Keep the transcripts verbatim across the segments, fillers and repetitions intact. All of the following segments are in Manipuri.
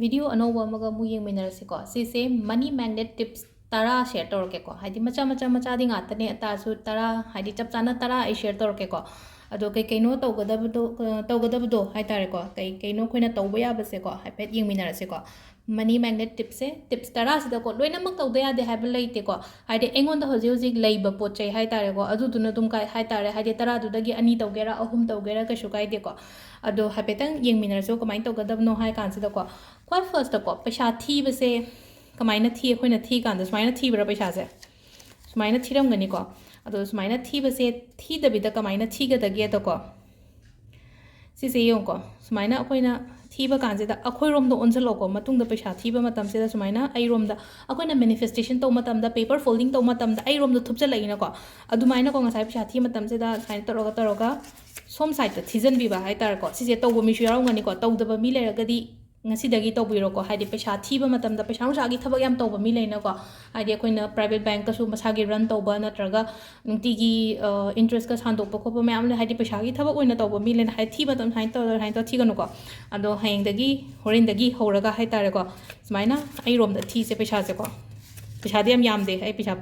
ꯚꯤꯗꯤꯑꯣ ꯑꯅꯧꯕ ꯑꯃꯒ ꯑꯃꯨꯛ ꯌꯦꯡꯃꯤꯟꯅꯔꯁꯤꯀꯣ꯫ ꯁꯤꯁꯦ money magnet tips ꯇꯔꯥ share ꯇꯧꯔꯛꯀꯦꯀꯣ꯫ ꯍꯥꯏꯗꯤ ꯃꯆꯥ ꯃꯆꯥ ꯃꯆꯥꯗꯤ ꯉꯥꯛꯇꯅꯦ, ꯇꯥꯔꯁꯨ ꯇꯔꯥ, ꯍꯥꯏꯗꯤ ꯆꯞ ꯆꯥꯅ ꯇꯔꯥ ꯑꯩ share ꯇꯧꯔꯛꯀꯦꯀꯣ꯫ ꯑꯗꯣ ꯀꯩ ꯀꯩꯅꯣ ꯇꯧꯒꯗꯕꯗꯣ, ꯑ, ꯇꯧꯒꯗꯕꯗꯣ ꯍꯥꯏ ꯇꯥꯔꯦꯀꯣ, ꯀꯩ ꯀꯩꯅꯣ ꯑꯩꯈꯣꯏꯅ ꯇꯧꯕ ꯌꯥꯕꯁꯦꯀꯣ, ꯍꯥꯏꯐꯦꯠ ꯌꯦꯡꯃꯤꯟꯅꯔꯁꯤꯀꯣ꯫ Money magnet tipsꯁꯦ, tips ꯇꯔꯥꯁꯤꯗꯀꯣ, ꯂꯣꯏꯅꯃꯛ ꯇꯧꯗ ꯌꯥꯗꯦ ꯍꯥꯏꯕ ꯂꯩꯇꯦꯀꯣ꯫ ꯍꯥꯏꯗꯤ ꯑꯩꯉꯣꯟꯗ ꯍꯧꯖꯤꯛ ꯍꯧꯖꯤꯛ ꯂꯩꯕ ꯄꯣꯠ ꯆꯩ ꯍꯥꯏ ꯇꯥꯔꯦꯀꯣ, ꯑꯗꯨꯗꯨꯅ ꯑꯗꯨꯝ ꯀꯥꯏ-, ꯍꯥꯏ ꯇꯥꯔꯦ, ꯍꯥꯏꯗꯤ ꯇꯔꯥꯗꯨꯗꯒꯤ ꯑꯅꯤ ꯇꯧꯒꯦꯔꯥ, ꯑꯍꯨꯝ ꯇꯧꯒꯦꯔꯥ, ꯀꯩꯁꯨ ꯀꯥꯏꯗꯦꯀꯣ꯫ ꯑꯗꯣ ꯍꯥꯏꯐꯦꯠꯇꯪ ꯌꯦꯡꯃꯤꯟꯅꯔꯁꯨ ꯀꯃꯥꯏꯅ ꯇꯧꯒꯗꯕꯅꯣ ꯍꯥꯏ ꯀꯥꯟꯁꯤꯗꯀꯣ, ꯈ꯭ꯋꯥꯏ firstꯇꯀꯣ, ꯄꯩꯁꯥ ꯊꯤꯕꯁꯦ ꯀꯃꯥꯏꯅ ꯊꯤ? ꯑꯩꯈꯣꯏꯅ ꯊꯤ ꯀꯥꯟꯗ ꯁꯨꯃꯥꯏꯅ ꯊꯤꯕ꯭ꯔꯥ ꯄꯩꯁꯥꯁꯦ? ꯁꯨꯃꯥꯏꯅ ꯊꯤꯔꯝꯒꯅꯤꯀꯣ꯫ ꯑꯗꯣ ꯁꯨꯃꯥꯏꯅ ꯊꯤꯕꯁꯦ ꯊꯤꯗꯕꯤꯗ ꯀꯃꯥꯏꯅ ꯊꯤꯒꯗꯒꯦꯗꯀꯣ, ꯁꯤꯁꯦ ꯌꯦꯡꯉꯨꯀꯣ꯫ ꯁꯨꯃꯥꯏꯅ ꯑꯩꯈꯣꯏꯅ ꯊꯤꯕ ꯀꯥꯟꯁꯤꯗ ꯑꯩꯈꯣꯏꯔꯣꯝꯗ ꯑꯣꯟꯁꯤꯜꯂꯛꯑꯣꯀꯣ꯫ ꯃꯇꯨꯡꯗ ꯄꯩꯁꯥ ꯊꯤꯕ ꯃꯇꯝꯁꯤꯗ ꯁꯨꯃꯥꯏꯅ ꯑꯩꯔꯣꯝꯗ, ꯑꯩꯈꯣꯏꯅ manifestation ꯇꯧꯕ ꯃꯇꯝꯗ, paper folding ꯇꯧꯕ ꯃꯇꯝꯗ ꯑꯩꯔꯣꯝꯗ ꯊꯨꯞꯆꯜꯂꯛꯏꯅꯀꯣ꯫ ꯑꯗꯨꯃꯥꯏꯅꯀꯣ, ꯉꯁꯥꯏ ꯄꯩꯁꯥ ꯊꯤꯕ ꯃꯇꯝꯁꯤꯗ ꯁꯨꯃꯥꯏꯅ ꯇꯧꯔꯒ, ꯇꯧꯔꯒ ꯁꯣꯝ sideꯇ ꯊꯤꯖꯤꯟꯕꯤꯕ ꯍꯥꯏ ꯇꯥꯔꯦꯀꯣ꯫ ꯁꯤꯁꯦ ꯇꯧꯕ ꯃꯤꯁꯨ ꯌꯥꯎꯔꯝꯒꯅꯤꯀꯣ꯫ ꯇꯧꯗꯕ ꯃꯤ ꯂꯩꯔꯒꯗꯤ ꯉꯁꯤꯗꯒꯤ ꯇꯧꯕꯤꯔꯣꯀꯣ꯫ ꯍꯥꯏꯗꯤ ꯄꯩꯁꯥ ꯊꯤꯕ ꯃꯇꯝꯗ, ꯄꯩꯁꯥ ꯅꯨꯡꯁꯥꯒꯤ ꯊꯕꯛ ꯌꯥꯝ ꯇꯧꯕ ꯃꯤ ꯂꯩꯅꯀꯣ꯫ ꯍꯥꯏꯗꯤ ꯑꯩꯈꯣꯏꯅ private bankꯀꯁꯨ ꯃꯁꯥꯒꯤ run ꯇꯧꯕ ꯅꯠꯇ꯭ꯔꯒ ꯅꯨꯡꯇꯤꯒꯤ, ꯑ, interestꯀ ꯁꯥꯟꯗꯣꯛꯄ ꯈꯣꯠꯄ ꯃꯌꯥꯝ ꯂꯩ꯫ ꯍꯥꯏꯗꯤ ꯄꯩꯁꯥꯒꯤ ꯊꯕꯛ ꯑꯣꯏꯅ ꯇꯧꯕ ꯃꯤ ꯂꯩꯅ, ꯍꯥꯏꯗꯤ ꯊꯤꯕ ꯃꯇꯝꯗ ꯁꯨꯃꯥꯏꯅ ꯇꯧꯔ, ꯁꯨꯃꯥꯏꯅ ꯇꯧꯔ ꯊꯤꯒꯅꯨꯀꯣ꯫ ꯑꯗꯣ ꯍꯌꯦꯡꯗꯒꯤ, ꯍꯣꯔꯦꯟꯗꯒꯤ ꯍꯧꯔꯒ ꯍꯥꯏ ꯇꯥꯔꯦꯀꯣ, ꯁꯨꯃꯥꯏꯅ ꯑꯩꯔꯣꯝꯗ ꯊꯤꯁꯦ ꯄꯩꯁꯥꯁꯦꯀꯣ꯫ ꯄꯩꯁꯥꯗꯤ ꯌꯥꯝ ꯌꯥꯝꯗꯦ, ꯑꯩ ꯄꯩꯁꯥ,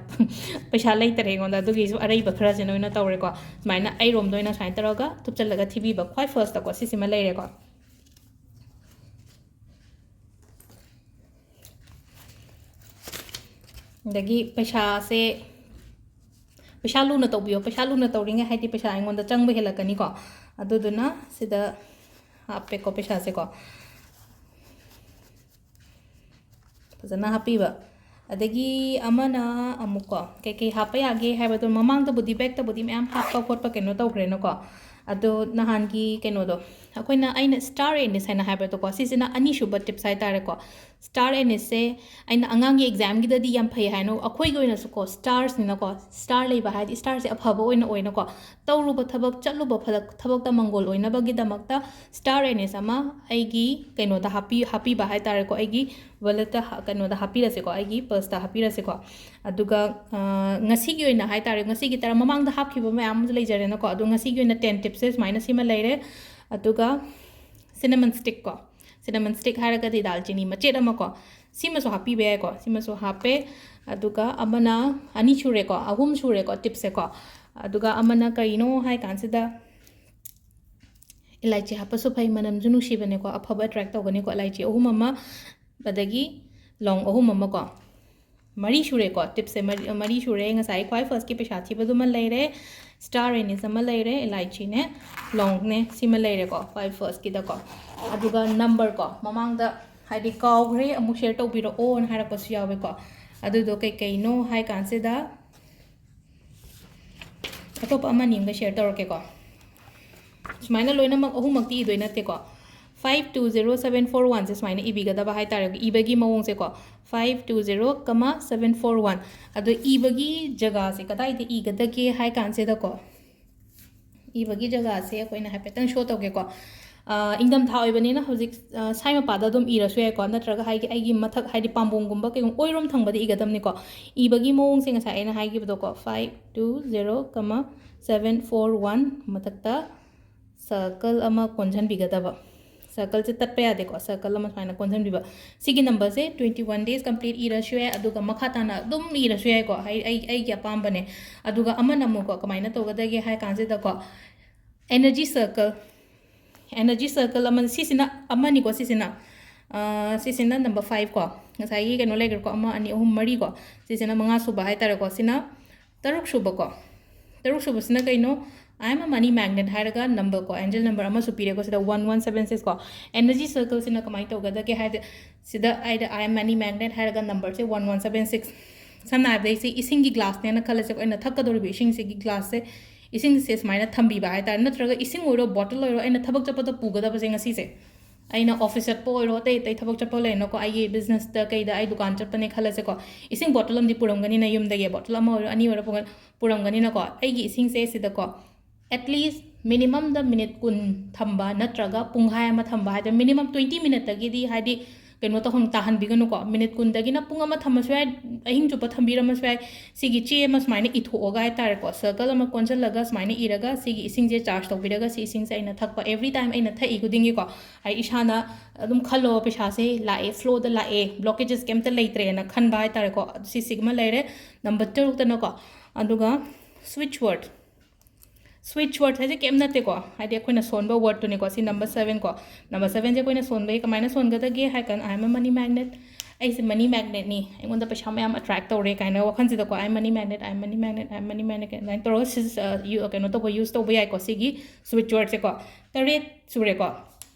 ꯄꯩꯁꯥ ꯂꯩꯇꯔꯦ ꯑꯩꯉꯣꯟꯗ, ꯑꯗꯨꯒꯤꯁꯨ ꯑꯔꯩꯕ ꯈꯔꯁꯤꯅ ꯑꯣꯏꯅ ꯇꯧꯔꯦꯀꯣ꯫ ꯁꯨꯃꯥꯏꯅ ꯑꯩꯔꯣꯝꯗ ꯑꯣꯏꯅ ꯁꯨꯃꯥꯏꯅ ꯇꯧꯔꯒ ꯊꯨꯞꯆꯜꯂꯒ ꯊꯤꯕꯤꯕ, ꯈ꯭ꯋꯥꯏ firstꯇꯀꯣ, ꯁꯤꯁꯤꯃ ꯂꯩꯔꯦꯀꯣ꯫ ꯑꯗꯒꯤ ꯄꯩꯁꯥꯁꯦ, ꯄꯩꯁꯥ ꯂꯨꯅ ꯇꯧꯕꯤꯌꯣ꯫ ꯄꯩꯁꯥ ꯂꯨꯅ ꯇꯧꯔꯤꯉꯩ ꯍꯥꯏꯗꯤ ꯄꯩꯁꯥ ꯑꯩꯉꯣꯟꯗ ꯆꯪꯕ ꯍꯦꯜꯂꯛꯀꯅꯤꯀꯣ꯫ ꯑꯗꯨꯗꯨꯅ ꯁꯤꯗ ꯍꯥꯞꯄꯦꯀꯣ ꯄꯩꯁꯥꯁꯦꯀꯣ꯫ ꯐꯖꯅ ꯍꯥꯞꯄꯤꯕ꯫ ꯑꯗꯒꯤ ꯑꯃꯅ ꯑꯃꯨꯛꯀꯣ, ꯀꯩꯀꯩ ꯍꯥꯞꯄ ꯌꯥꯒꯦ ꯍꯥꯏꯕꯗꯣ, ꯃꯃꯥꯡꯗꯕꯨꯗꯤ, backꯇꯕꯨꯗꯤ ꯃꯌꯥꯝ ꯍꯥꯞꯄ ꯈꯣꯠꯄ ꯀꯩꯅꯣ ꯇꯧꯈ꯭ꯔꯦꯅꯀꯣ꯫ ꯑꯗꯣ ꯅꯍꯥꯟꯒꯤ ꯀꯩꯅꯣꯗꯣ, ꯑꯩꯈꯣꯏꯅ, ꯑꯩꯅ star anise ꯍꯥꯏꯅ ꯍꯥꯏꯕꯗꯣꯀꯣ, ꯁꯤꯁꯤꯅ ꯑꯅꯤꯁꯨꯕ tips ꯍꯥꯏ ꯇꯥꯔꯦꯀꯣ꯫ Star aniseꯁꯦ ꯑꯩꯅ ꯑꯉꯥꯡꯒꯤ examꯒꯤꯗꯗꯤ ꯌꯥꯝ ꯐꯩ ꯍꯥꯏꯅ, ꯑꯩꯈꯣꯏꯒꯤ ꯑꯣꯏꯅꯁꯨꯀꯣ, starsꯅꯤꯅꯀꯣ, star ꯂꯩꯕ ꯍꯥꯏꯗꯤ starꯁꯦ ꯑꯐꯕ ꯑꯣꯏꯅ ꯑꯣꯏꯅꯀꯣ, ꯇꯧꯔꯨꯕ ꯊꯕꯛ, ꯆꯠꯂꯨꯕ ꯐꯂꯛ-, ꯊꯕꯛꯇ ꯃꯪꯒꯣꯜ ꯑꯣꯏꯅꯕꯒꯤꯗꯃꯛꯇ star anise ꯑꯃ ꯑꯩꯒꯤ ꯀꯩꯅꯣꯗ ꯍꯥꯞꯄꯤ-, ꯍꯥꯞꯄꯤꯕ ꯍꯥꯏ ꯇꯥꯔꯦꯀꯣ, ꯑꯩꯒꯤ walletꯇ ꯍꯥ-, ꯀꯩꯅꯣꯗ ꯍꯥꯞꯄꯤꯔꯁꯦꯀꯣ, ꯑꯩꯒꯤ purseꯇ ꯍꯥꯞꯄꯤꯔꯁꯦꯀꯣ꯫ ꯑꯗꯨꯒ, ꯑ, ꯉꯁꯤꯒꯤ ꯑꯣꯏꯅ ꯍꯥꯏ ꯇꯥꯔꯦ, ꯉꯁꯤꯒꯤ ꯇꯔꯥ, ꯃꯃꯥꯡꯗ ꯍꯥꯞꯈꯤꯕ ꯃꯌꯥꯝ ꯑꯃꯁꯨ ꯂꯩꯖꯔꯦꯅꯀꯣ, ꯑꯗꯣ ꯉꯁꯤꯒꯤ ꯑꯣꯏꯅ ten tipsꯁꯦ ꯁꯨꯃꯥꯏꯅ ꯁꯤꯃ ꯂꯩꯔꯦ꯫ ꯑꯗꯨꯒ cinnamon stickꯀꯣ, Cinnamon stick ꯍꯥꯏꯔꯒꯗꯤ ꯗꯥꯜꯆꯤꯅꯤ ꯃꯆꯦꯠ ꯑꯃ ꯀꯣ, ꯁꯤꯃꯁꯨ ꯍꯥꯞꯄꯤꯕ ꯌꯥꯏꯀꯣ꯫ ꯁꯤꯃꯁꯨ ꯍꯥꯞꯄꯦ꯫ ꯑꯗꯨꯒ ꯑꯃꯅ, ꯑꯅꯤ ꯁꯨꯔꯦꯀꯣ, ꯑꯍꯨꯝ ꯁꯨꯔꯦꯀꯣ tipsꯁꯦꯀꯣ꯫ ꯑꯗꯨꯒ ꯑꯃꯅ ꯀꯩꯅꯣ ꯍꯥꯏ ꯀꯥꯟꯁꯤꯗ, ꯏꯂꯥꯏꯆꯤ ꯍꯥꯞꯄꯁꯨ ꯐꯩ, ꯃꯅꯝꯁꯨ ꯅꯨꯡꯁꯤꯕꯅꯦꯀꯣ, ꯑꯐꯕ attract ꯇꯧꯒꯅꯤꯀꯣ꯫ ꯏꯂꯥꯏꯆꯤ ꯑꯍꯨꯝ ꯑꯃ, ꯑꯗꯒꯤ ꯂꯣꯡ ꯑꯍꯨꯝ ꯑꯃꯀꯣ꯫ ꯃꯔꯤ ꯁꯨꯔꯦꯀꯣ, tipsꯁꯦ ꯃꯔꯤ, ꯃꯔꯤ ꯁꯨꯔꯦ꯫ ꯉꯁꯥꯏ ꯈ꯭ꯋꯥꯏ firstꯀꯤ ꯄꯩꯁꯥ ꯊꯤꯕꯗꯨꯃ ꯂꯩꯔꯦ, star anise ꯑꯃ ꯂꯩꯔꯦ, ꯏꯂꯥꯏꯆꯤꯅꯦ, ꯂꯣꯡꯅꯦ, ꯁꯤꯃ ꯂꯩꯔꯦꯀꯣ ꯈ꯭ꯋꯥꯏ firstꯀꯤꯗꯀꯣ꯫ ꯑꯗꯨꯒ number ꯀꯣ, ꯃꯃꯥꯡꯗ ꯍꯥꯏꯗꯤ ꯀꯥꯎꯈ꯭ꯔꯦ, ꯑꯃꯨꯛ share ꯇꯧꯕꯤꯔꯛꯑꯣꯅ ꯍꯥꯏꯔꯛꯄꯁꯨ ꯌꯥꯎꯋꯦꯀꯣ꯫ ꯑꯗꯨꯗꯣ ꯀꯩꯀꯩꯅꯣ ꯍꯥꯏ ꯀꯥꯟꯁꯤꯗ ꯑꯇꯣꯞꯄ ꯑꯃꯅꯤ ꯑꯃꯒ share ꯇꯧꯔꯛꯀꯦꯀꯣ꯫ ꯁꯨꯃꯥꯏꯅ ꯂꯣꯏꯅꯃꯛ ꯑꯍꯨꯝꯃꯛꯇꯤ ꯏꯗꯣꯏ ꯅꯠꯇꯦꯀꯣ꯫ Five two zero seven four oneꯁꯦ ꯁꯨꯃꯥꯏꯅ ꯏꯕꯤꯒꯗꯕ ꯍꯥꯏꯇꯥꯔꯦ, ꯏꯕꯒꯤ ꯃꯑꯣꯡꯁꯦꯀꯣ꯫ Five two zero comma seven four one꯫ ꯑꯗꯣ ꯏꯕꯒꯤ ꯖꯒꯥꯁꯦ ꯀꯗꯥꯏꯗ ꯏꯒꯗꯒꯦ ꯍꯥꯏ ꯀꯥꯟꯁꯤꯗꯀꯣ, ꯏꯕꯒꯤ ꯖꯒꯥꯁꯦ ꯑꯩꯈꯣꯏꯅ ꯍꯥꯏꯐꯦꯠꯇꯪ show ꯇꯧꯒꯦꯀꯣ꯫ ꯑ, ꯏꯪꯊꯝꯊꯥ ꯑꯣꯏꯕꯅꯤꯅ ꯍꯧꯖꯤꯛ, ꯑ, ꯁ꯭ꯋꯥꯏ ꯃꯄꯥꯗ ꯑꯗꯨꯝ ꯏꯔꯁꯨ ꯌꯥꯏꯀꯣ, ꯅꯠꯇ꯭ꯔꯒ ꯍꯥꯏꯗꯤ ꯑꯩꯒꯤ ꯃꯊꯛ, ꯍꯥꯏꯗꯤ ꯄꯥꯝꯕꯣꯝꯒꯨꯝꯕ ꯀꯩꯒꯨꯝꯕ ꯑꯣꯏꯔꯣꯝ ꯊꯪꯕꯗ ꯏꯒꯗꯕꯅꯤꯀꯣ꯫ ꯏꯕꯒꯤ ꯃꯑꯣꯡꯁꯦ ꯉꯁꯥꯏ ꯑꯩꯅ ꯍꯥꯏꯈꯤꯕꯗꯣꯀꯣ, five two zero comma seven four one ꯃꯊꯛꯇ circle ꯑꯃ ꯀꯣꯟꯁꯤꯟꯕꯤꯒꯗꯕ꯫ Circleꯁꯦ ꯇꯠꯄ ꯌꯥꯗꯦꯀꯣ, circle ꯑꯃ ꯁꯨꯃꯥꯏꯅ ꯀꯣꯟꯁꯤꯟꯕꯤꯕ꯫ ꯁꯤꯒꯤ numberꯁꯦ twenty one days complete ꯏꯔꯁꯨ ꯌꯥꯏ, ꯑꯗꯨꯒ ꯃꯈꯥ ꯇꯥꯅ ꯑꯗꯨꯝ ꯏꯔꯁꯨ ꯌꯥꯏꯀꯣ, ꯑꯩ, ꯑꯩ, ꯑꯩꯒꯤ ꯑꯄꯥꯝꯕꯅꯦ꯫ ꯑꯗꯨꯒ ꯑꯃꯅ ꯑꯃꯨꯛꯀꯣ ꯀꯃꯥꯏꯅ ꯇꯧꯒꯗꯒꯦ ꯍꯥꯏ ꯀꯥꯟꯁꯤꯗꯀꯣ, energy circle, energy circle ꯑꯃ, ꯁꯤꯁꯤꯅ ꯑꯃꯅꯤꯀꯣ, ꯁꯤꯁꯤꯅ, ꯑ, ꯁꯤꯁꯤꯅ number five ꯀꯣ, ꯉꯁꯥꯏꯒꯤ ꯀꯩꯅꯣ ꯂꯩꯈ꯭ꯔꯦꯀꯣ, ꯑꯃ, ꯑꯅꯤ, ꯑꯍꯨꯝ, ꯃꯔꯤꯀꯣ, ꯁꯤꯁꯤꯅ ꯃꯉꯥ ꯁꯨꯕ ꯍꯥꯏꯇꯥꯔꯦꯀꯣ, ꯁꯤꯅ ꯇꯔꯨꯛ ꯁꯨꯕꯀꯣ꯫ ꯇꯔꯨꯛ ꯁꯨꯕꯁꯤꯅ ꯀꯩꯅꯣ? I am a money magnet ꯍꯥꯏꯔꯒ number ꯀꯣ, angel number ꯑꯃꯁꯨ ꯄꯤꯔꯦꯀꯣ, ꯁꯤꯗ one one seven six ꯀꯣ꯫ Energy circleꯁꯤꯅ ꯀꯃꯥꯏꯅ ꯇꯧꯒꯗꯒꯦ ꯍꯥꯏꯗꯤ, ꯁꯤꯗ ꯑꯩꯗ I am money magnet ꯍꯥꯏꯔꯒ numberꯁꯦ one one seven six꯫ ꯁꯝꯅ ꯍꯥꯏꯔꯕꯗ ꯑꯩꯁꯦ ꯏꯁꯤꯡꯒꯤ glassꯅꯦꯅ ꯈꯜꯂꯁꯦꯀꯣ, ꯑꯩꯅ ꯊꯛꯀꯗꯧꯔꯤꯕ ꯏꯁꯤꯡꯁꯤꯒꯤ glassꯁꯦ, ꯏꯁꯤꯡꯁꯦ ꯁꯨꯃꯥꯏꯅ ꯊꯝꯕꯤꯕ ꯍꯥꯏꯇꯥꯔꯦ, ꯅꯠꯇ꯭ꯔꯒ ꯏꯁꯤꯡ ꯑꯣꯏꯔꯣ, bottle ꯑꯣꯏꯔꯣ, ꯑꯩꯅ ꯊꯕꯛ ꯆꯠꯄꯗ ꯄꯨꯒꯗꯕꯁꯦ ꯉꯁꯤꯁꯦ, ꯑꯩꯅ office ꯆꯠꯄ ꯑꯣꯏꯔꯣ, ꯑꯇꯩ ꯑꯇꯩ ꯊꯕꯛ ꯆꯠꯄ ꯂꯩꯅꯀꯣ, ꯑꯩꯒꯤ businessꯇ ꯀꯩꯗ ꯑꯩ ꯗꯨꯀꯥꯟ ꯆꯠꯄꯅꯦ ꯈꯜꯂꯁꯦꯀꯣ, ꯏꯁꯤꯡ bottle ꯑꯃꯗꯤ ꯄꯨꯔꯝꯒꯅꯤꯅ ꯌꯨꯝꯗꯒꯤ, bottle ꯑꯃ ꯑꯣꯏꯔꯣ, ꯑꯅꯤ ꯑꯣꯏꯔꯣ ꯄꯨꯔꯝꯒꯅꯤꯅꯀꯣ, ꯑꯩꯒꯤ ꯏꯁꯤꯡꯁꯦ ꯁꯤꯗꯀꯣ at least minimumꯗ minute ꯀꯨꯟ ꯊꯝꯕ ꯅꯠꯇ꯭ꯔꯒ ꯄꯨꯡꯈꯥꯏ ꯑꯃ ꯊꯝꯕ ꯍꯥꯏꯗꯤ minimum twenty minuteꯇꯒꯤꯗꯤ ꯍꯥꯏꯗꯤ ꯀꯩꯅꯣ ꯇꯧꯍꯟ ꯇꯥꯍꯟꯕꯤꯒꯅꯨꯀꯣ꯫ ꯃꯤꯅꯤꯠ ꯀꯨꯟꯗꯒꯤꯅ ꯄꯨꯡ ꯑꯃ ꯊꯝꯃꯁꯨ ꯌꯥꯏ, ꯑꯍꯤꯡ ꯆꯨꯞꯄ ꯊꯝꯕꯤꯔꯝꯃꯁꯨ ꯌꯥꯏ꯫ ꯁꯤꯒꯤ ꯆꯦ ꯑꯃ ꯁꯨꯃꯥꯏꯅ ꯏꯊꯣꯛꯑꯒ ꯍꯥꯏꯇꯥꯔꯦꯀꯣ, circle ꯑꯃ ꯀꯣꯟꯁꯤꯜꯂꯒ ꯁꯨꯃꯥꯏꯅ ꯏꯔꯒ ꯁꯤꯒꯤ ꯏꯁꯤꯡꯁꯦ charge ꯇꯧꯕꯤꯔꯒ ꯁꯤ ꯏꯁꯤꯡꯁꯦ ꯑꯩꯅ ꯊꯛꯄ, every time ꯑꯩꯅ ꯊꯛꯏ ꯈꯨꯗꯤꯡꯒꯤꯀꯣ, ꯑꯩ ꯏꯁꯥꯅ ꯑꯗꯨꯝ ꯈꯜꯂꯣ, ꯄꯩꯁꯥꯁꯦ ꯂꯥꯛꯑꯦ, flowꯗ ꯂꯥꯛꯑꯦ, blockages ꯀꯩꯝꯇ ꯂꯩꯇ꯭ꯔꯦꯅ ꯈꯟꯕ ꯍꯥꯏꯇꯥꯔꯦꯀꯣ꯫ ꯁꯤꯁꯤꯒꯃ ꯂꯩꯔꯦ꯫ ꯅꯝꯕꯔ ꯇꯔꯨꯛꯇꯅꯀꯣ, ꯑꯗꯨꯒ switch word꯫ Switch word ꯍꯥꯏꯁꯦ ꯀꯩꯝ ꯅꯠꯇꯦꯀꯣ, ꯍꯥꯏꯗꯤ ꯑꯩꯈꯣꯏꯅ ꯁꯣꯟꯕ wordꯇꯨꯅꯤꯀꯣ꯫ ꯁꯤ ꯅꯝꯕꯔ ꯁꯕꯦꯟꯀꯣ꯫ ꯅꯝꯕꯔ ꯁꯕꯦꯟꯁꯦ ꯑꯩꯈꯣꯏꯅ ꯁꯣꯟꯕꯒꯤ ꯀꯃꯥꯏꯅ ꯁꯣꯟꯒꯗꯒꯦ ꯍꯥꯏ ꯀꯥꯟꯗ, "I am a money magnet", ꯑꯩꯁꯦ money magnetꯅꯤ, ꯑꯩꯉꯣꯟꯗ ꯄꯩꯁꯥ ꯃꯌꯥꯝ attract ꯇꯧꯔꯦ ꯀꯥꯏꯅ ꯋꯥꯈꯜꯁꯤꯗꯀꯣ, "I am money magnet, I am money magnet, I am money magnet" ꯑꯗꯨꯃꯥꯏꯅ ꯇꯧꯔꯒ ꯁꯤ, ꯑ, ꯌꯨ-, ꯀꯩꯅꯣ ꯇꯧꯕ, use ꯇꯧꯕ ꯌꯥꯏꯀꯣ ꯁꯤꯒꯤ switch wordꯁꯦꯀꯣ꯫ ꯇꯔꯦꯠ ꯁꯨꯔꯦꯀꯣ꯫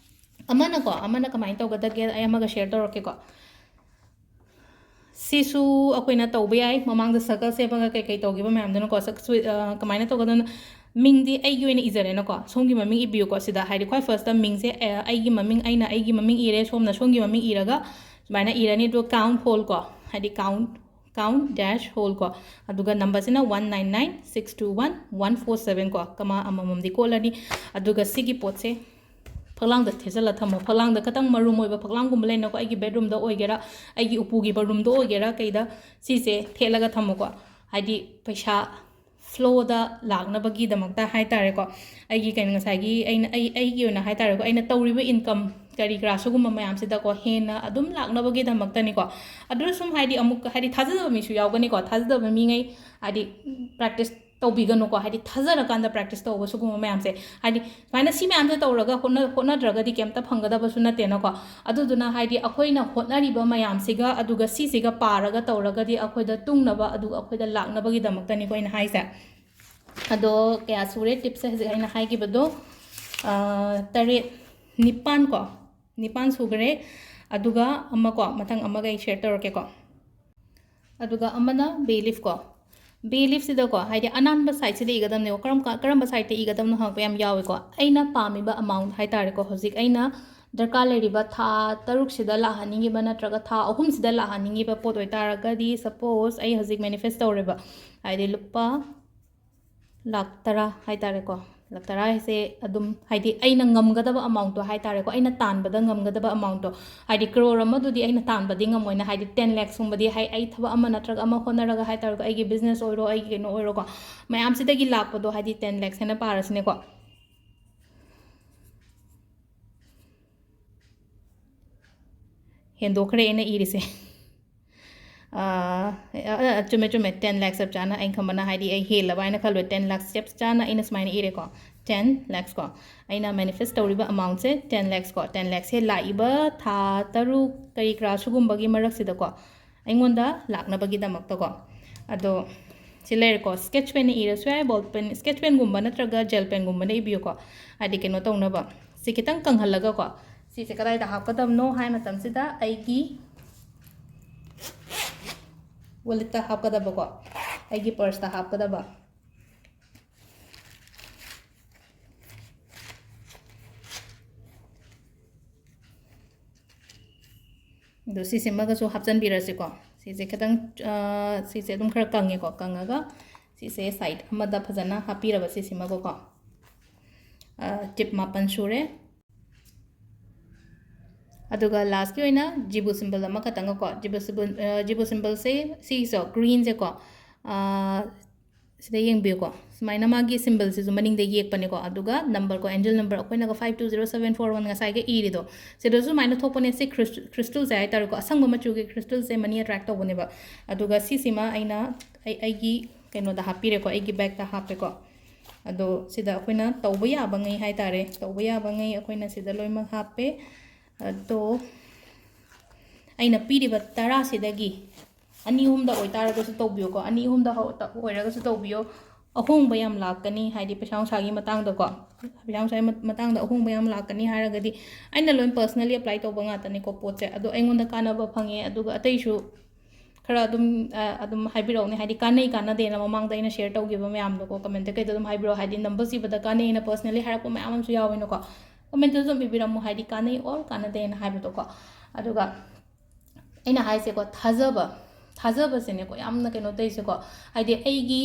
ꯑꯃꯅꯀꯣ, ꯑꯃꯅ ꯀꯃꯥꯏꯅ ꯇꯧꯒꯗꯒꯦ, ꯑꯩ ꯑꯃꯒ share ꯇꯧꯔꯛꯀꯦꯀꯣ꯫ ꯁꯤꯁꯨ ꯑꯩꯈꯣꯏꯅ ꯇꯧꯕ ꯌꯥꯏ꯫ ꯃꯃꯥꯡꯗ circle ꯁꯦꯝꯃꯒ ꯀꯩꯀꯩ ꯇꯧꯈꯤꯕ ꯃꯌꯥꯝꯗꯨꯅꯀꯣ, ꯁꯛ-, ꯁꯨ-, ꯑ, ꯀꯃꯥꯏꯅ ꯇꯧꯒꯗꯕꯅꯣ? ꯃꯤꯡꯗꯤ ꯑꯩꯒꯤ ꯑꯣꯏꯅ ꯏꯖꯔꯦꯅꯀꯣ, ꯁꯣꯝꯒꯤ ꯃꯃꯤꯡ ꯏꯕꯤꯌꯨꯀꯣ꯫ ꯁꯤꯗ ꯍꯥꯏꯗꯤ ꯈ꯭ꯋꯥꯏ firstꯇ ꯃꯤꯡꯁꯦ, ꯑ, ꯑꯩꯒꯤ ꯃꯃꯤꯡ, ꯑꯩꯅ ꯑꯩꯒꯤ ꯃꯃꯤꯡ ꯏꯔꯦ, ꯁꯣꯝꯅ ꯁꯣꯝꯒꯤ ꯃꯃꯤꯡ ꯏꯔꯒ ꯁꯨꯃꯥꯏꯅ ꯏꯔꯅꯤ꯫ ꯑꯗꯨꯒ count hole ꯀꯣ, ꯍꯥꯏꯗꯤ count, count dash hole ꯀꯣ, ꯑꯗꯨꯒ ꯅꯝꯕꯔꯁꯤꯅ one nine nine six two one one four seven ꯀꯣ, ꯀꯃꯥ ꯑꯃꯃꯝꯗꯤ ꯀꯣꯠꯂꯅꯤ꯫ ꯑꯗꯨꯒ ꯁꯤꯒꯤ ꯄꯣꯠꯁꯦ ꯐꯛꯂꯥꯡꯗ ꯊꯦꯠꯆꯜꯂ ꯊꯝꯃꯣ꯫ ꯐꯛꯂꯥꯡꯗ ꯈꯇꯪ ꯃꯔꯨꯝ ꯑꯣꯏꯕ ꯐꯛꯂꯥꯡꯒꯨꯝꯕ ꯂꯩꯅꯀꯣ, ꯑꯩꯒꯤ bedroomꯗ ꯑꯣꯏꯒꯦꯔꯥ, ꯑꯩꯒꯤ ꯎꯄꯨꯒꯤ ꯕꯥꯠꯔꯨꯝꯗ ꯑꯣꯏꯒꯦꯔꯥ, ꯀꯩꯗ ꯁꯤꯁꯦ ꯊꯦꯠꯂꯒ ꯊꯝꯃꯣꯀꯣ꯫ ꯍꯥꯏꯗꯤ ꯄꯩꯁꯥ flowꯗ ꯂꯥꯛꯅꯕꯒꯤꯗꯃꯛꯇ ꯍꯥꯏꯇꯥꯔꯦꯀꯣ꯫ ꯑꯩꯒꯤ ꯀꯩꯅꯣ, ꯉꯁꯥꯏꯒꯤ ꯑꯩꯅ, ꯑꯩ, ꯑꯩꯒꯤ ꯑꯣꯏꯅ ꯍꯥꯏꯇꯥꯔꯦꯀꯣ, ꯑꯩꯅ ꯇꯧꯔꯤꯕ income ꯀꯔꯤ ꯀꯔꯥ ꯁꯤꯒꯨꯝꯕ ꯃꯌꯥꯝꯁꯤꯗꯀꯣ, ꯍꯦꯟꯅ ꯑꯗꯨꯝ ꯂꯥꯛꯅꯕꯒꯤꯗꯃꯛꯇꯅꯤꯀꯣ꯫ ꯑꯗꯨꯅ ꯁꯨꯝ ꯍꯥꯏꯗꯤ ꯑꯃꯨꯛ ꯍꯥꯏꯗꯤ ꯊꯥꯖꯗꯕ ꯃꯤꯁꯨ ꯌꯥꯎꯒꯅꯤꯀꯣ꯫ ꯊꯥꯖꯗꯕ ꯃꯤꯉꯩ ꯍꯥꯏꯗꯤ practice ꯇꯧꯕꯤꯒꯅꯨꯀꯣ꯫ ꯍꯥꯏꯗꯤ ꯊꯥꯖꯔꯀꯥꯟꯗ practice ꯇꯧꯕ ꯁꯤꯒꯨꯝꯕ ꯃꯌꯥꯝꯁꯦ꯫ ꯍꯥꯏꯗꯤ ꯁꯨꯃꯥꯏꯅ ꯁꯤ ꯃꯌꯥꯝꯁꯦ ꯇꯧꯔꯒ ꯍꯣꯠꯅ-, ꯍꯣꯠꯅꯗ꯭ꯔꯒꯗꯤ ꯀꯩꯝꯇ ꯐꯪꯒꯗꯕꯁꯨ ꯅꯠꯇꯦꯅꯀꯣ꯫ ꯑꯗꯨꯗꯨꯅ ꯍꯥꯏꯗꯤ ꯑꯩꯈꯣꯏꯅ ꯍꯣꯠꯅꯔꯤꯕ ꯃꯌꯥꯝꯁꯤꯒ ꯑꯗꯨꯒ ꯁꯤꯁꯤꯒ ꯄꯥꯔꯒ ꯇꯧꯔꯒꯗꯤ ꯑꯩꯈꯣꯏꯗ ꯇꯨꯡꯅꯕ, ꯑꯗꯨꯒ ꯑꯩꯈꯣꯏꯗ ꯂꯥꯛꯅꯕꯒꯤꯗꯃꯛꯇꯅꯤꯀꯣ ꯑꯩꯅ ꯍꯥꯏꯁꯦ꯫ ꯑꯗꯣ ꯀꯌꯥ ꯁꯨꯔꯦ tipsꯁꯦ ꯍꯧꯖꯤꯛ ꯑꯩꯅ ꯍꯥꯏꯈꯤꯕꯗꯣ? ꯑ, ꯇꯔꯦꯠ, ꯅꯤꯄꯥꯟ ꯀꯣ, ꯅꯤꯄꯥꯟ ꯁꯨꯈ꯭ꯔꯦ꯫ ꯑꯗꯨꯒ ꯑꯃ ꯀꯣ, ꯃꯊꯪ ꯑꯃꯒ ꯑꯩ share ꯇꯧꯔꯛꯀꯦꯀꯣ꯫ ꯑꯗꯨꯒ ꯑꯃꯅ bay leaf ꯀꯣ꯫ Bay leafꯁꯤꯗꯀꯣ, ꯍꯥꯏꯗꯤ ꯑꯅꯥꯟꯕ sideꯁꯤꯗ ꯏꯒꯗꯕꯅꯦꯕ꯫ ꯀꯔꯝ ꯀ-, ꯀꯔꯝꯕ sideꯇ ꯏꯒꯗꯕꯅꯣ ꯍꯪꯉꯛꯄ ꯌꯥꯝ ꯌꯥꯎꯋꯦꯀꯣ꯫ ꯑꯩꯅ ꯄꯥꯝꯃꯤꯕ amount ꯍꯥꯏꯇꯥꯔꯦꯀꯣ, ꯍꯧꯖꯤꯛ ꯑꯩꯅ ꯗꯔꯀꯥꯔ ꯂꯩꯔꯤꯕ ꯊꯥ ꯇꯔꯨꯛꯁꯤꯗ ꯂꯥꯛꯍꯟꯅꯤꯡꯉꯤꯕ ꯅꯠꯇ꯭ꯔꯒ ꯊꯥ ꯑꯍꯨꯝꯁꯤꯗ ꯂꯥꯛꯍꯟꯅꯤꯡꯉꯤꯕ ꯄꯣꯠ ꯑꯣꯏꯇꯥꯔꯒꯗꯤ, suppose ꯑꯩ ꯍꯧꯖꯤꯛ manifest ꯇꯧꯔꯦꯕ, ꯍꯥꯏꯗꯤ ꯂꯨꯄꯥ ꯂꯥꯛ ꯇꯔꯥ ꯍꯥꯏꯇꯥꯔꯦꯀꯣ꯫ ꯂꯥꯛ ꯇꯔꯥ ꯍꯥꯏꯁꯦ ꯑꯗꯨꯝ, ꯍꯥꯏꯗꯤ, ꯑꯩꯅ ꯉꯝꯒꯗꯕ amount ꯇꯣ ꯍꯥꯏ ꯇꯥꯔꯦꯀꯣ, ꯑꯩꯅ ꯇꯥꯟꯕꯗ ꯉꯝꯒꯗꯕ amount ꯇꯣ, ꯍꯥꯏꯗꯤ, ꯀ꯭ꯔꯣꯔ ꯑꯃꯗꯨꯗꯤ ꯑꯩꯅ ꯇꯥꯟꯕꯗꯤ ꯉꯝꯃꯣꯏꯅ, ꯍꯥꯏꯗꯤ, ten lakhs ꯀꯨꯝꯕꯗꯤ, ꯍꯥꯏ, ꯑꯩ ꯊꯕꯛ ꯑꯃ ꯅꯠꯇ꯭ꯔꯒ ꯑꯃ ꯍꯣꯠꯅꯔꯒ ꯍꯥꯏ ꯇꯥꯔꯒ, ꯑꯩꯒꯤ business ꯑꯣꯏꯔꯣ, ꯑꯩꯒꯤ ꯀꯩꯅꯣ ꯑꯣꯏꯔꯣꯀꯣ, ꯃꯌꯥꯝꯁꯤꯗꯒꯤ ꯂꯥꯛꯄꯗꯣ, ꯍꯥꯏꯗꯤ, ten lakhs ꯍꯥꯏꯅ ꯄꯥꯔꯁꯤꯅꯦꯀꯣ꯫ ꯍꯦꯟꯗꯣꯛꯈ꯭ꯔꯦ ꯑꯩꯅ ꯏꯔꯤꯁꯦ꯫ ꯑ, ꯑ, ꯑ, ꯆꯨꯝꯃꯦ, ꯆꯨꯝꯃꯦ, ten lakhs ꯆꯞ ꯆꯥꯅ꯫ ꯑꯩꯅ ꯈꯟꯕꯅ, ꯍꯥꯏꯗꯤ, ꯑꯩ ꯍꯦꯜꯂꯕ ꯍꯥꯏꯅ ꯈꯜꯂꯨꯔꯦ꯫ Ten lakhs ꯆꯞ ꯆꯥꯅ ꯑꯩꯅ ꯁꯨꯃꯥꯏꯅ ꯏꯔꯦꯀꯣ, ten lakhs ꯀꯣ꯫ ꯑꯩꯅ manifest ꯇꯧꯔꯤꯕ amount ꯁꯦ ten lakhs ꯀꯣ꯫ Ten lakhs ꯁꯦ ꯂꯥꯛꯏꯕ ꯊꯥ ꯇꯔꯨꯛ ꯀꯔꯤ ꯀꯔꯥ ꯁꯤꯒꯨꯝꯕꯒꯤ ꯃꯔꯛꯁꯤꯗꯀꯣ, ꯑꯩꯉꯣꯟꯗ ꯂꯥꯛꯅꯕꯒꯤꯗꯃꯛꯇꯀꯣ꯫ ꯑꯗꯣ ꯁꯤ ꯂꯩꯔꯦꯀꯣ, sketch pen ꯅ ꯏꯔꯁꯨ ꯌꯥꯏ, ball pen, sketch pen ꯒꯨꯝꯕ ꯅꯠꯇ꯭ꯔꯒ gel pen ꯒꯨꯝꯕꯅ ꯏꯕꯤꯌꯨꯀꯣ, ꯍꯥꯏꯗꯤ, ꯀꯩꯅꯣ ꯇꯧꯅꯕ꯫ ꯁꯤ ꯈꯤꯇꯪ ꯀꯪꯍꯜꯂꯒꯀꯣ, ꯁꯤꯁꯦ ꯀꯗꯥꯏꯗ ꯍꯥꯞꯀꯗꯕꯅꯣ ꯍꯥꯏ ꯃꯇꯝꯁꯤꯗ, ꯑꯩꯒꯤ wallet ꯇ ꯍꯥꯞꯀꯗꯕꯀꯣ, ꯑꯩꯒꯤ purse ꯇ ꯍꯥꯞꯀꯗꯕ꯫ ꯑꯗꯣ ꯁꯤꯁꯤꯃꯒꯁꯨ ꯍꯥꯞꯆꯤꯟꯕꯤꯔꯁꯤꯀꯣ꯫ ꯁꯤꯁꯦ ꯈꯤꯇꯪ, ꯑ, ꯁꯤꯁꯦ ꯑꯗꯨꯝ ꯈꯔ ꯀꯪꯉꯦꯀꯣ꯫ ꯀꯪꯉꯒ ꯁꯤꯁꯦ side ꯑꯃꯗ ꯐꯖꯅ ꯍꯥꯞꯄꯤꯔꯕ ꯁꯤꯁꯤꯃꯒꯀꯣ꯫ ꯑ, tip ꯃꯥꯄꯟ ꯁꯨꯔꯦ꯫ ꯑꯗꯨꯒ last ꯀꯤ ꯑꯣꯏꯅ ꯖꯤꯕꯨ symbol ꯑꯃꯈꯛꯇꯪꯒꯀꯣ꯫ ꯖꯤꯕꯨ symbol, ꯑ, ꯖꯤꯕꯨ symbol ꯁꯦ ꯁꯤꯒꯤꯁꯦ green ꯁꯦꯀꯣ꯫ ꯑ, ꯁꯤꯗ ꯌꯦꯡꯕꯤꯌꯨꯀꯣ, ꯁꯨꯃꯥꯏꯅ ꯃꯥꯒꯤ symbol ꯁꯤꯁꯨ ꯃꯅꯤꯡꯗ ꯌꯦꯛꯄꯅꯦꯀꯣ, ꯑꯗꯨꯒ number ꯀꯣ, angel number ꯑꯩꯈꯣꯏꯅꯒ five two zero seven four one ꯉꯁꯥꯏꯒ ꯏꯔꯤꯗꯣ, ꯁꯤꯗꯁꯨ ꯁꯨꯃꯥꯏꯅ ꯊꯣꯛꯄꯅꯦ꯫ ꯁꯤ crystal, crystal ꯁꯦ ꯍꯥꯏꯇꯥꯔꯦꯀꯣ, ꯑꯁꯪꯕ ꯃꯆꯨꯒꯤ crystal ꯁꯦ money attract ꯇꯧꯕꯅꯦꯕ꯫ ꯑꯗꯨꯒ ꯁꯤꯁꯤꯃ ꯑꯩꯅ ꯑꯩ, ꯑꯩꯒꯤ ꯀꯩꯅꯣꯗ ꯍꯥꯞꯄꯤꯔꯦꯀꯣ, ꯑꯩꯒꯤ bag ꯇ ꯍꯥꯞꯄꯦꯀꯣ꯫ ꯑꯗꯣ ꯁꯤꯗ ꯑꯩꯈꯣꯏꯅ ꯇꯧꯕ ꯌꯥꯕꯉꯩ ꯍꯥꯏꯇꯥꯔꯦ, ꯇꯧꯕ ꯌꯥꯕꯉꯩ ꯑꯩꯈꯣꯏꯅ ꯁꯤꯗ ꯂꯣꯏꯅꯃꯛ ꯍꯥꯞꯄꯦ꯫ ꯑꯗꯣ ꯑꯩꯅ ꯄꯤꯔꯤꯕ ꯇꯔꯥꯁꯤꯗꯒꯤ ꯑꯅꯤ ꯑꯍꯨꯝꯗ ꯑꯣꯏꯇꯥꯔꯒꯁꯨ ꯇꯧꯕꯤꯌꯣꯀꯣ, ꯑꯅꯤ ꯑꯍꯨꯝꯗ ꯍꯧ-, ꯇ-, ꯑꯣꯏꯔꯒꯁꯨ ꯇꯧꯕꯤꯌꯣ꯫ ꯑꯍꯣꯡꯕ ꯌꯥꯝ ꯂꯥꯛꯀꯅꯤ, ꯍꯥꯏꯗꯤ ꯄꯩꯁꯥ ꯅꯨꯡꯁꯥꯒꯤ ꯃꯇꯥꯡꯗꯀꯣ, ꯄꯩꯁꯥ ꯅꯨꯡꯁꯥꯒꯤ ꯃ-, ꯃꯇꯥꯡꯗ ꯑꯍꯣꯡꯕ ꯌꯥꯝ ꯂꯥꯛꯀꯅꯤ ꯍꯥꯏꯔꯒꯗꯤ, ꯑꯩꯅ ꯂꯣꯏ personally apply ꯇꯧꯕ ꯉꯥꯛꯇꯅꯤꯀꯣ ꯄꯣꯠꯁꯦ꯫ ꯑꯗꯣ ꯑꯩꯉꯣꯟꯗ ꯀꯥꯟꯅꯕ ꯐꯪꯉꯦ, ꯑꯗꯨꯒ ꯑꯇꯩꯁꯨ ꯈꯔ ꯑꯗꯨꯝ, ꯑ, ꯑꯗꯨꯝ ꯍꯥꯏꯕꯤꯔꯛꯎꯅꯦ, ꯍꯥꯏꯗꯤ ꯀꯥꯟꯅꯩ ꯀꯥꯟꯅꯗꯦꯅ ꯃꯃꯥꯡꯗ ꯑꯩꯅ share ꯇꯧꯈꯤꯕ ꯃꯌꯥꯝꯗꯣꯀꯣ, comment ꯀꯩꯗ ꯑꯗꯨꯝ ꯍꯥꯏꯕꯤꯔꯛꯑꯣ, ꯍꯥꯏꯗꯤ number ꯁꯤꯕꯗ ꯀꯥꯟꯅꯩꯅ personally ꯍꯥꯏꯔꯛꯄ ꯃꯌꯥꯝ ꯑꯃꯁꯨ ꯌꯥꯎꯋꯦꯅꯀꯣ꯫ Comment ꯇꯁꯨ ꯑꯗꯨꯝ ꯏꯕꯤꯔꯝꯃꯣ, ꯍꯥꯏꯗꯤ ꯀꯥꯟꯅꯩ or ꯀꯥꯟꯅꯗꯦꯅ ꯍꯥꯏꯕꯗꯣꯀꯣ꯫ ꯑꯗꯨꯒ ꯑꯩꯅ ꯍꯥꯏꯁꯦꯀꯣ, ꯊꯥꯖꯕ, ꯊꯥꯖꯕꯁꯤꯅꯦꯀꯣ ꯌꯥꯝꯅ ꯀꯩꯅꯣ ꯇꯧꯔꯤꯁꯦꯀꯣ꯫ ꯍꯥꯏꯗꯤ ꯑꯩꯒꯤ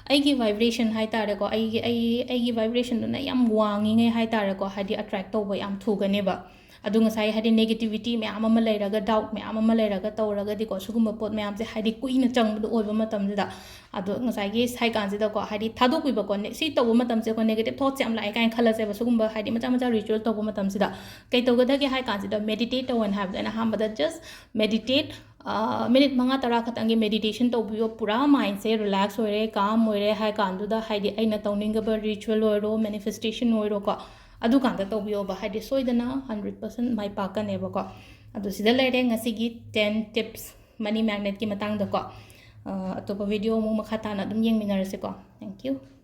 ꯑꯩꯒꯤ vibration ꯍꯥꯏ ꯇꯥꯔꯦꯀꯣ, ꯑꯩꯒꯤ ꯑꯩ ꯑꯩꯒꯤ vibrationꯗꯨꯅ ꯌꯥꯝ ꯋꯥꯡꯉꯤꯉꯩ ꯍꯥꯏ ꯇꯥꯔꯦꯀꯣ, ꯍꯥꯏꯗꯤ attract ꯇꯧꯕ ꯌꯥꯝ ꯊꯨꯒꯅꯦꯕ꯫ ꯑꯗꯨ ꯉꯁꯥꯏ ꯍꯥꯏꯗꯤ negativity ꯃꯌꯥꯝ ꯑꯃ ꯂꯩꯔꯒ, doubt ꯃꯌꯥꯝ ꯑꯃ ꯂꯩꯔꯒ ꯇꯧꯔꯒꯗꯤꯀꯣ, ꯁꯤꯒꯨꯝꯕ ꯄꯣꯠ ꯃꯌꯥꯝꯁꯦ ꯍꯥꯏꯗꯤ ꯀꯨꯏꯅ ꯆꯪꯕꯗꯣ ꯑꯣꯏꯕ ꯃꯇꯝꯁꯤꯗ, ꯑꯗꯣ ꯉꯁꯥꯏꯒꯤ ꯍꯥꯏ ꯀꯥꯟꯁꯤꯗꯀꯣ, ꯍꯥꯏꯗꯤ ꯊꯥꯗꯣꯛꯄꯤꯕꯀꯣ, ꯅꯦ-, ꯁꯤ ꯇꯧꯕ ꯃꯇꯝꯁꯦꯀꯣ negative thoughts ꯌꯥꯝ ꯂꯥꯛꯑꯦ ꯀꯥꯏꯅ ꯈꯜꯂꯁꯦꯕ꯫ ꯁꯤꯒꯨꯝꯕ ꯍꯥꯏꯗꯤ ꯃꯆꯥ ꯃꯆꯥ ritual ꯇꯧꯕ ꯃꯇꯝꯁꯤꯗ ꯀꯩ ꯇꯧꯒꯗꯒꯦ ꯍꯥꯏ ꯀꯥꯟꯁꯤꯗ, meditate ꯇꯧꯑꯣꯅ ꯍꯥꯏꯕꯗꯣ ꯑꯩꯅ ꯑꯍꯥꯟꯕꯗ just meditate, minute ꯃꯉꯥ ꯇꯔꯥ ꯈꯛꯇꯪꯒꯤ meditation ꯇꯧꯕꯤꯌꯣ꯫ ꯄꯨꯔꯥ mindꯁꯦ relax ꯑꯣꯏꯔꯦ, calm ꯑꯣꯏꯔꯦ ꯍꯥꯏ ꯀꯥꯟꯗꯨꯗ, ꯍꯥꯏꯗꯤ ꯑꯩꯅ ꯇꯧꯅꯤꯡꯉꯕ ritual ꯑꯣꯏꯔꯣ, manifestation ꯑꯣꯏꯔꯣꯀꯣ, ꯑꯗꯨꯀꯥꯟꯗ ꯇꯧꯕꯤꯌꯣꯕ꯫ ꯍꯥꯏꯗꯤ ꯁꯣꯏꯗꯅ hundred percent ꯃꯥꯏ ꯄꯥꯛꯀꯅꯦꯕꯀꯣ꯫ ꯑꯗꯨ ꯁꯤꯗ ꯂꯩꯔꯦ ꯉꯁꯤꯒꯤ ten tips money magnetꯀꯤ ꯃꯇꯥꯡꯗꯀꯣ꯫ ꯑ, ꯑꯇꯣꯞꯄ video ꯑꯃꯨꯛ ꯃꯈꯥ ꯇꯥꯅ ꯑꯗꯨꯝ ꯌꯦꯡꯃꯤꯟꯅꯔꯁꯤꯀꯣ꯫ Thank you꯫